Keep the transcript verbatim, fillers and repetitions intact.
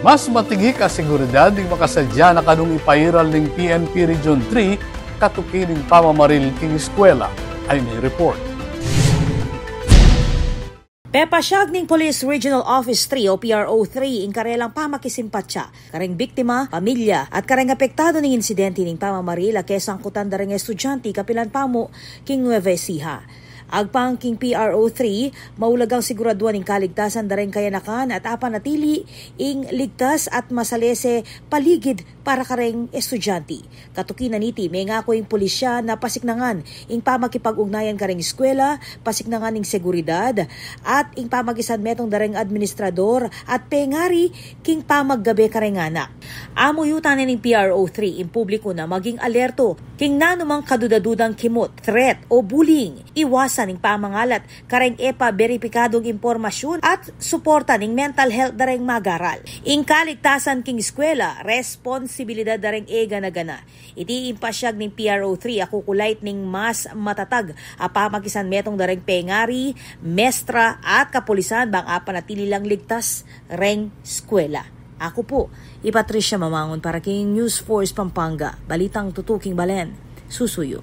Mas matigik a seguridad ing makasadya na kanung ipairal ning P N P Region three katuki ning pamamaril king eskwela. Ayni ing report. Pepasyag ning Police Regional Office three o P R O three ing karelang pamakisimpatya kareng biktima, pamilya, at kareng apektado ning insidente ning pamamaril a kesangkutan dareng estudyante kapilan pamu king Nueva Ecija. Agpang king P R O three, maulagang siguraduan ing kaligtasan dareng kayanakan at apanatili ing ligtas at masalese paligid para kareng estudyante. Katuki na niti, mengaku ing pulisya na pasiknangan ing pamakipag-ugnayan kareng eskwela, pasiknangan ing seguridad, at ing pamakisanmetung dareng administrador at pengari king pamaggabe kareng anak. Amuyutan na ning P R O three ing publiku na maging alerto king nanumang kaduda-dudang kimut, threat, o bullying. Iwasan ing pamangalat kareng e pa beripikadung impormasyun at suportan ing mental health dareng mag-aral. Ing kaligtasan king eskwela, responsibilidad dareng e gana-gana. Iti ing pasyag ning P R O three a kukulait ning mas matatag a pamakisanmetung dareng pengari, mestra, at kapulisan bang apanatili lang ligtas reng eskwela. Aku pu i Patricia Mamangun para king News Force Pampanga, balitang tutuking balen. Susuyu.